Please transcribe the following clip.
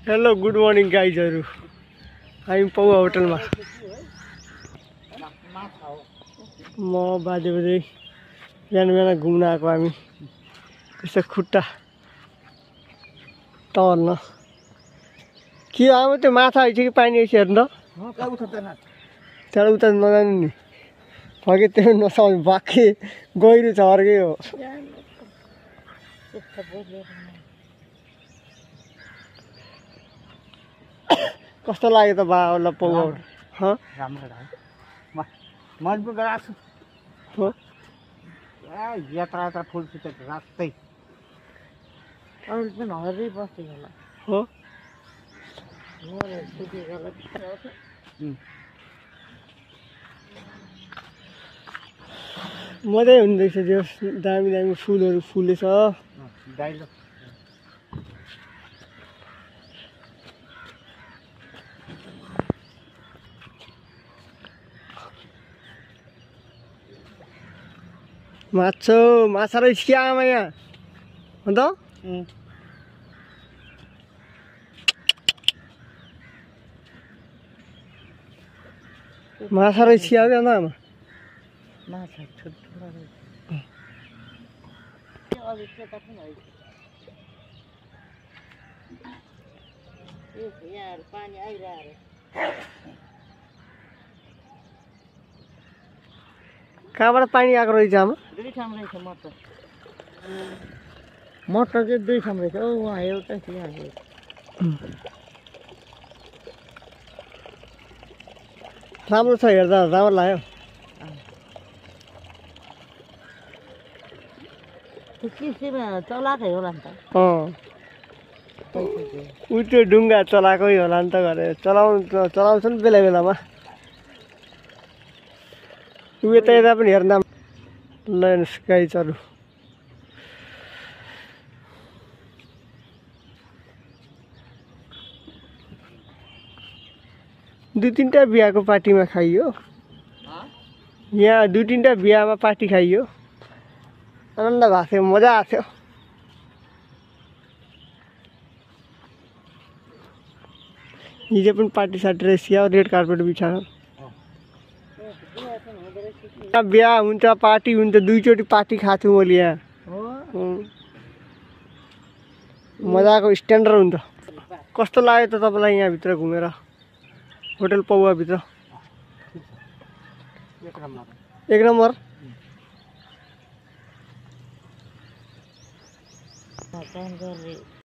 hello good morning गाइजहरु हामी पौवा होटलमा म बाजे बिहान घुम्न आएको हामी त्यसै खुट्टा तर्न के आमा त्यो माछा आइछ कि पानी आइछ हेर्न त त्यहाँ उता नजानु नि फगे त्यो नसम्झ बाखे गहिरो छ अर्कै हो कस्तो लाग्यो त बाबुलाई पौवा राम्रो मजबुत गराछु हो यात्रा फुल फिटेर रास्तै अरू चाहिँ हरै बस्दै होला हो मजै हुँदैछ त्यो दामी दामी फुलहरू फुलेछ दाइलो माछा रहेछ कि आमा यहाँ अन्त माछा रहेछ कि आमा माछा ठुल्ठुलो रहेछ पानी आइरहेको कहाँबाट पानी आएको रहेछ आमा दुई ठाउँ रहेछ मटर चाहिँ दुई ठाउँ रहेछ उहाँ एउटा यहाँ राम्रो छ हेर्दा राम्रो लाग्यो किसिममा चलाएकै होला नि त उ त्यो ढुङ्गा चलाएकै होला नि त गरेर चलाउँछन् बेला बेलामा उ यता पनि हेर्दा लयन्स गाइजहरु दुई तीनटा बिहाको पार्टीमा खाइयो यहाँ दुई तीनटा बिहामा पार्टी खाइयो आनन्द भएको थियो मजा आएको थियो हिजो पनि पार्टी सार्टी रहेछ रेड कार्पेट बिछाएको बिहा हुन्छ पार्टी हुन्छ दुईचोटि पार्टी खाएको छु मैले यहाँ मजाको स्ट्यान्डर्ड हुन्छ कस्तो लाग्यो त तपाईँलाई यहाँभित्र घुमेर होटल पौवा भित्र एक नम्बर